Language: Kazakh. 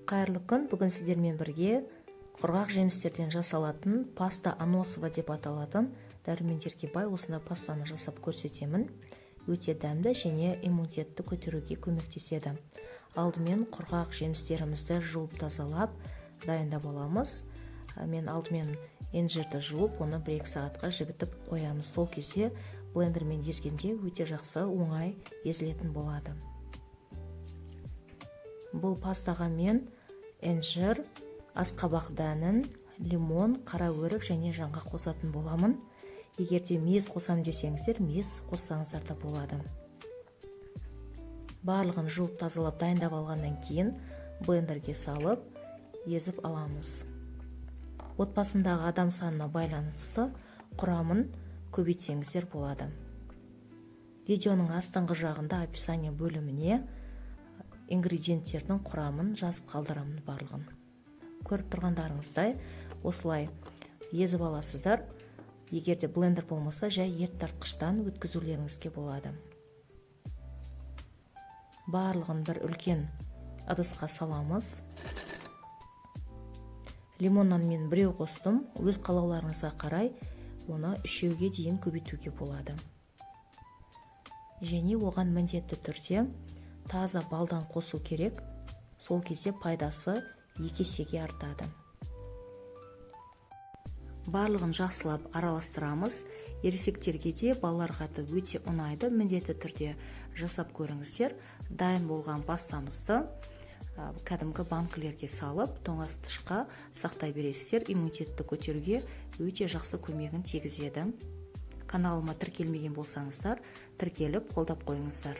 Қайырлы күн! Бүгін сіздермен бірге құрғақ жемістерден жасалатын паста аносова деп аталатын, дәрумендерге бай осындай пастаны жасап көрсетемін. Өте дәмді және иммунитетті көтеруге көмектеседі. Алдымен құрғақ жемістерімізді жуып, тазалап, дайындап аламыз. Мен алдымен инжирді жуып, оны 1-2 сағатқа жібітіп қоямыз. Сол кезде блендермен езгенде өте жақсы, оңай езілетін болады. Бұл пастаға мен инжир, асқабақ дәнін, лимон, қара өрік және жаңғақ қосатын боламын. Егер де мейіз қосам десеңіздер, мейіз қоссаңыздар да болады. Барлығын жуып, тазалап, дайындап алғаннан кейін блендерге салып, езіп аламыз. Отбасындағы адам санына байланысты құрамын көбейтсеңіздер болады. Видеоның астыңғы жағында описание бөліміне ингредиенттердің құрамын жазып қалдырамын барлығын. Көріп тұрғандарыңыздай, осылай езіп аласыздар. Егер де блендер болмаса, жай ет тартқыштан өткізулеріңізге болады. Барлығын бір үлкен ыдысқа саламыз. Лимоннан мен біреу қостым, өз қалауларыңызға қарай оны үшеуге дейін көбейтуге болады. Және оған міндетті түрде таза балдан қосу керек, сол кезде пайдасы екі есеге артады. Барлығын жақсылап араластырамыз. Ересектерге де, балаларға да өте ұнайды, міндетті түрде жасап көріңіздер. Дайын болған пастамызды кәдімгі банкілерге салып, тоңазытқышқа сақтай бересіздер. Иммунитетті көтеруге өте жақсы көмегін тигізеді. Каналыма тіркелмеген болсаңыздар, тіркеліп, қолдап қойыңыздар.